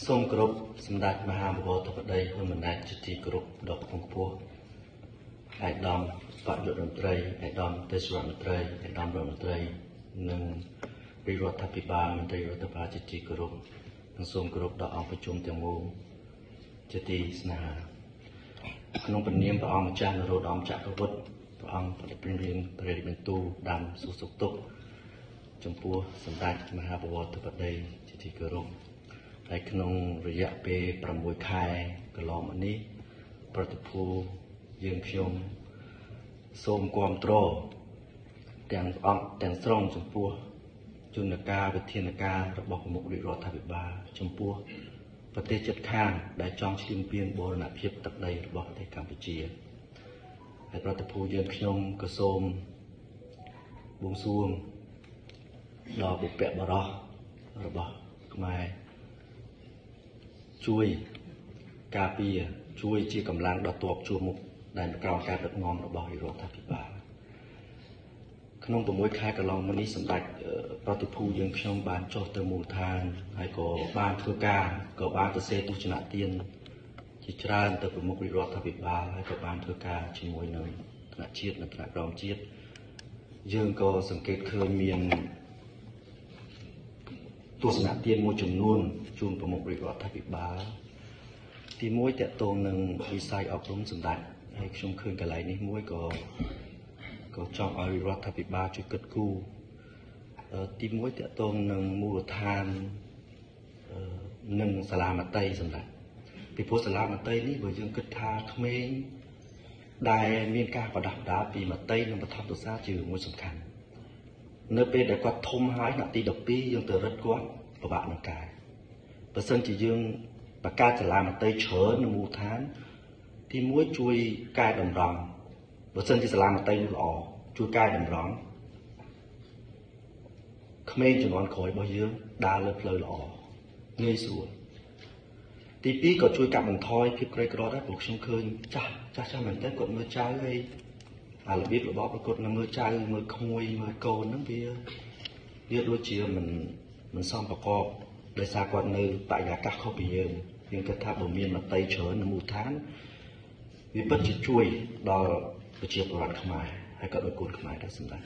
សូមគោរពសម្ដេចមហាបវរធិបតីហ៊ុនម៉ាណែតជាទីគោរពដ៏ខ្ពង់ខ្ពស់ឯកឧត្តមបយុរដ្ឋមន្ត្រីឯកឧត្តមទេសរដ្ឋមន្ត្រីឯកឧត្តមរដ្ឋមន្ត្រីនិងរាជរដ្ឋាភិបាលមន្ត្រីរដ្ឋាភិបាលជាទីគោរពនិងសូមគោរពដល់អង្គប្រជុំទាំងមូលជាទីស្នេហាក្នុងព្រះនាមព្រះអង្គម្ចាស់នរោត្តមចក្រវុឌ្ឍព្រះអង្គព្រះរាជព្រះរាជបន្ទូលដាំសួរសុខទុក្ខចំពោះសម្ដេចមហាបវរធិបតីជាទីគោរពហើយក្នុងរយៈពេល6ខែកន្លងមកនេះប្រតិភូយើងខ្ញុំសូមគាំទ្រទាំងអង្គទាំងស្រុងចំពោះយន្តការវិធានការរបស់ប្រមុខរាជរដ្ឋាភិបាលចំពោះប្រទេសជិតខាងដែលចង់ឈ្លានពានបូរណភាពទឹកដីរបស់ប្រទេសកម្ពុជាហើយប្រតិភូយើងខ្ញុំក៏សូមបួងសួងដល់បុព្វបុរសរបស់ខ្មែរជួយការពារជួយជាកម្លាំងដ៏ទ័ពជួរមុខដែលក្រោមការដឹកនាំរបស់រដ្ឋាភិបាលក្នុង6ខែកន្លងមកនេះសម្ដេចប្រតិភូយើងខ្ញុំបានចុះទៅមូលដ្ឋានហើយក៏បានធ្វើការក៏បានសរសេរទស្សនទានជាច្រើនទៅប្រមុខរាជរដ្ឋាភិបាលហើយក៏បានធ្វើការជាមួយនឹងថ្នាក់ជាតិនិងថ្នាក់ក្រោមជាតិយើងក៏សង្កេតឃើញមានទស្សនទានមួយចំនួនជូនប្រមុខរាជរដ្ឋាភិបាលទី1តកតងនឹងវិស័យអប់រំសម្ដេចហើយខ្ញុំឃើញកន្លែងនេះមួយក៏ចង់ឲ្យរដ្ឋាភិបាលជួយគិតគូរទី1តកតងនឹងមូលដ្ឋាននិងសាលាមត្តេយ្យសម្ដេចពីព្រោះសាលាមត្តេយ្យនេះបើយើងគិតថាក្មេងដែលមានការបដាស់បដាពីមត្តេយ្យនិងបឋមសិក្សាជាមួយសំខាន់នៅពេលដែលគាត់ធំហើយថ្នាក់ទី12យើងទៅរឹតគាត់ពិបាកនឹងកែបើសិនជាយើងបង្កើតសាលាមត្តេយ្យច្រើននៅមូលដ្ឋានទី1ជួយកែតម្រង់បើសិនជាសាលាមត្តេយ្យនោះល្អជួយកែតម្រង់ក្មេងជំនាន់ក្រោយរបស់យើងដើរលើផ្លូវល្អងាយស្រួលទី2ក៏ជួយកាត់បន្ថយភាពក្រីក្រដែរព្រោះខ្ញុំឃើញចាស់មែនតើគាត់មើលចៅហើយអារបៀបរបបគាត់នៅមើលចៅមើលក្មួយមើលកូនហ្នឹងវាដូចជាមិនសមប្រកបដោយសារគាត់នៅបរិយាកាសខុសពីយើងយើងគិតថាបើមានមត្តេយ្យច្រើននៅមូលដ្ឋានវាពិតជាជួយដល់ប្រជាពលរដ្ឋខ្មែរហើយក៏ដល់កូនខ្មែរដែរសម្ដេច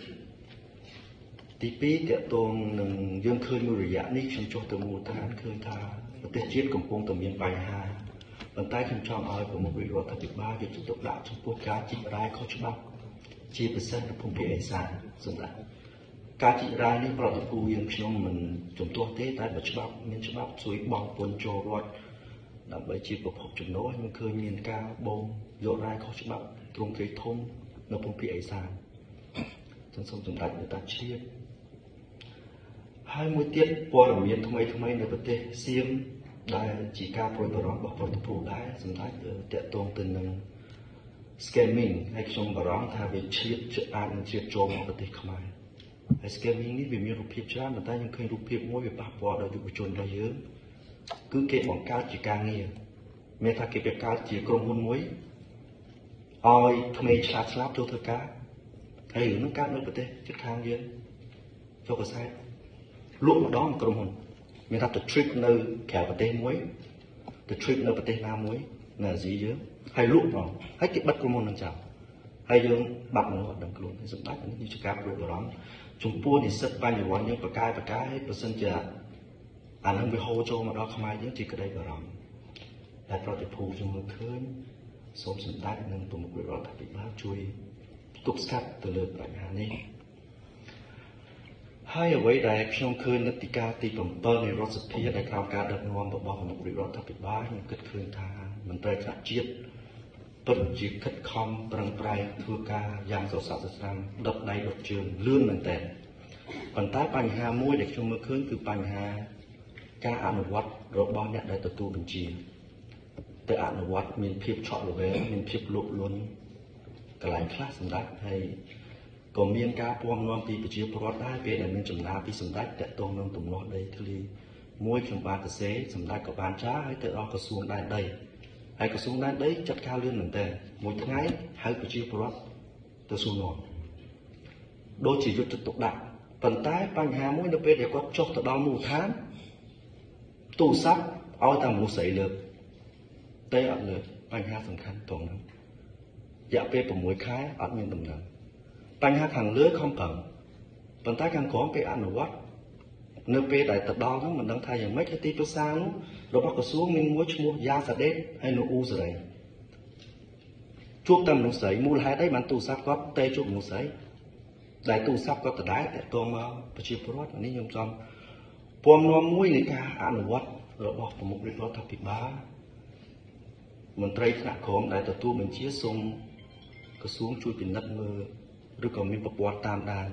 ទី2តកតងនឹងយើងឃើញមួយរយៈនេះខ្ញុំចុះទៅមូលដ្ឋានឃើញថាប្រទេសជាតិកំពុងតែមានបញ្ហាប៉ុន្តែខ្ញុំចង់ឲ្យប្រមុខរាជរដ្ឋាភិបាលយកចិត្តទុកដាក់ចំពោះការជីករ៉ែខុសច្បាប់ជាពិសេសនៅភូមិភាគឦសានសម្ដេចការជីករ៉ែនេះប្រតិភូយើងខ្ញុំមិនជំទាស់ទេតែបើច្បាប់មានច្បាប់ជួយបង់ពន្ធចូលរដ្ឋដើម្បីជាប្រភពចំណូលខ្ញុំឃើញមានការបូមយករ៉ែខុសច្បាប់ទ្រង់ទ្រាយធំនៅភូមិភាគឦសានចឹងសូមសម្ដេចមេត្តាជ្រាបហើយមួយទៀតព័ត៌មានថ្មីនៅប្រទេសសៀមដែលជាការព្រួយបារម្ភរបស់ប្រតិភូដែរសម្ដេចតកតងទៅនឹង scamming ហើយខ្ញុំបារម្ភថាវាឈៀតអាចនឹងឈៀតចូលមកប្រទេសខ្មែរហើយ scamming នេះវាមានរូបភាពច្រើនប៉ុន្តែខ្ញុំឃើញរូបភាពមួយវាប៉ះពាល់ដល់យុវជនរបស់យើងគឺគេបង្កើតជាការងារមានថាគេបង្កើតជាក្រុមហ៊ុនមួយឲ្យក្មេងឆ្លាតចូលធ្វើការហើយរឿងហ្នឹងកើតនៅប្រទេសជិតខាងយើងចូលកសែតលក់ម្ដងក្រុមហ៊ុនមានថាទៅ trip នៅក្រៅប្រទេសមួយទៅ trip នៅប្រទេសណាមួយនៅអាស៊ីយើងហើយលក់ម្ដងហើយគេបិទក្រុមហ៊ុនហ្នឹងចោលហើយយើងបាត់មនុស្សអត់ដឹងខ្លួនហើយសម្ដេចនេះគឺជាការព្រួយបារម្ភចំពោះនិស្សិតបញ្ញវន្តយើងបកាយហើយបើសិនជាអានឹងវាហូរចូលមកដល់ខ្មែរយើងជាក្តីបារម្ភតែប្រតិភូខ្ញុំមើលឃើញសូមសម្ដេចនិងប្រមុខរដ្ឋាភិបាលជួយទប់ស្កាត់ទៅលើបញ្ហានេះហើយអ្វីដែលខ្ញុំឃើញនិន្នាការទី7នៃរដ្ឋសភាដែលក្រោមការដឹកនាំរបស់ប្រមុខរដ្ឋាភិបាលខ្ញុំគិតឃើញថាមន្ត្រីថ្នាក់ជាតិពិតជាខិតខំប្រឹងប្រែងធ្វើការយ៉ាងសរស័កសស្រាំដុតដៃដុតជើងលឿនមែនទែនប៉ុន្តែបញ្ហាមួយដែលខ្ញុំមើលឃើញគឺបញ្ហាការអនុវត្តរបស់អ្នកដែលទទួលបញ្ជាទៅអនុវត្តមានភាពឆក់ល្វែងមានភាពលោភលន់កន្លែងខ្លះសម្ដេចហើយក៏មានការពំនាំពីប្រជាពលរដ្ឋដែរពេលដែលមានចំណាពីសម្ដេចតកតងនឹងទំនាស់ដីធ្លីមួយខ្ញុំបានសរសេរសម្ដេចក៏បានចារហើយទៅដល់ក្រសួងដែនដីហើយក្រសួងដែនដីចាត់ការលឿនមែនទែនមួយថ្ងៃហៅប្រជាពលរដ្ឋទៅសួរនាំដូចជាយុទ្ធទុកដាក់ប៉ុន្តែបញ្ហាមួយនៅពេលដែលគាត់ចុះទៅដល់មូលដ្ឋានទូរស័ព្ទ ឲ្យតែមនុស្សស្រីលើកទេអត់លើកបញ្ហាសំខាន់ត្រង់ហ្នឹងរយៈពេល6ខែអត់មានដំណឹងបញ្ហាខាងលើខំប្រឹងប៉ុន្តែខាងក្រោមពេលអនុវត្តនៅពេលដែលទៅដល់ហ្នឹងមិនដឹងថាយ៉ាងម៉េចហើយទីប្រឹក្សានោះរបស់ក្រសួងមានមួយឈ្មោះយ៉ាសាដេតហើយនៅអ៊ូសេរីជួបតែមនុស្សស្រីមូលហេតុអីបានទូរស័ព្ទគាត់ទេជួបមនុស្សស្រីដែលទូរស័ព្ទគាត់ដដែលតាក់ទងមកប្រជាពលរដ្ឋនេះខ្ញុំចង់ពំនាំមួយនៃការអនុវត្តរបស់ប្រមុខរាជរដ្ឋាភិបាលមន្ត្រីថ្នាក់ក្រោមដែលទទួលបញ្ជាសូមក្រសួងជួយពិនិត្យមើលឬក៏មានប្រព័ន្ធតាមដាន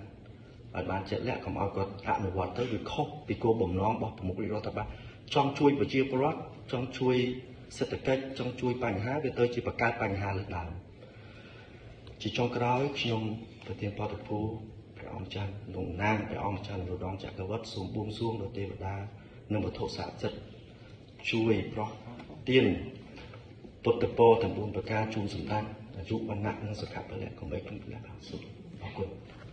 ឲ្យបានជាក់លាក់កុំឲ្យគាត់អនុវត្តទៅវាខុសពីគោលបំណងរបស់ប្រមុខរាជរដ្ឋាភិបាលចង់ជួយប្រជាពលរដ្ឋចង់ជួយសេដ្ឋកិច្ចចង់ជួយបញ្ហាវាទៅជាបង្កើតបញ្ហាលើដើមជាចុងក្រោយខ្ញុំប្រធានបដិភូព្រះអង្គច័ន្ទលោកណាងព្រះអង្គច័ន្ទនរោត្តមចក្រវត្តសូមបួងសួងដល់ទេវតានិងវត្ថុស័ក្តិសិទ្ធិជួយប្រោះទានពុទ្ធពរទាំង4ប្រការជូនសម្ដេចអាយុវណ្ណៈនិងសុខៈពលៈកុំបីភ្លេចសូមអរគុណ។